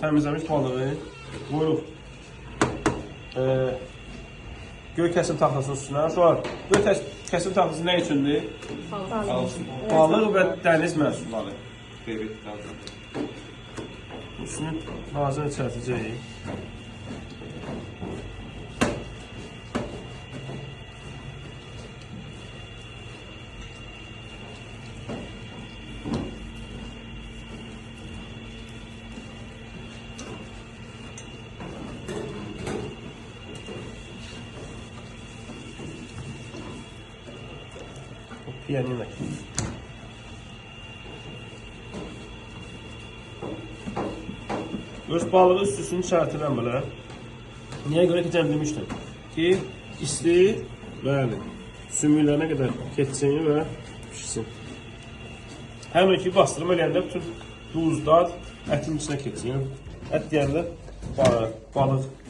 Təmizləmiş balığı qoyuruq. Göy kəsim taxtasının üstünə. Uşaqlar, göy kəsim taxtası nə üçündür? Balıq. Balıq və dəniz məhsulları. Krevetlər. Üstünü nazını çərtəcəyik. Piyanino. Öz balığı üst-üstünü çərtirəm belə. Niyə görə keçən demişdim ki, isti, bəli, sümüklərinə qədər keçsin və pişsin. Həmin ki, bastırma eləyəndə bütün duz, dad ətin içinə keçsin. Yəni, ət deyəndə balıq.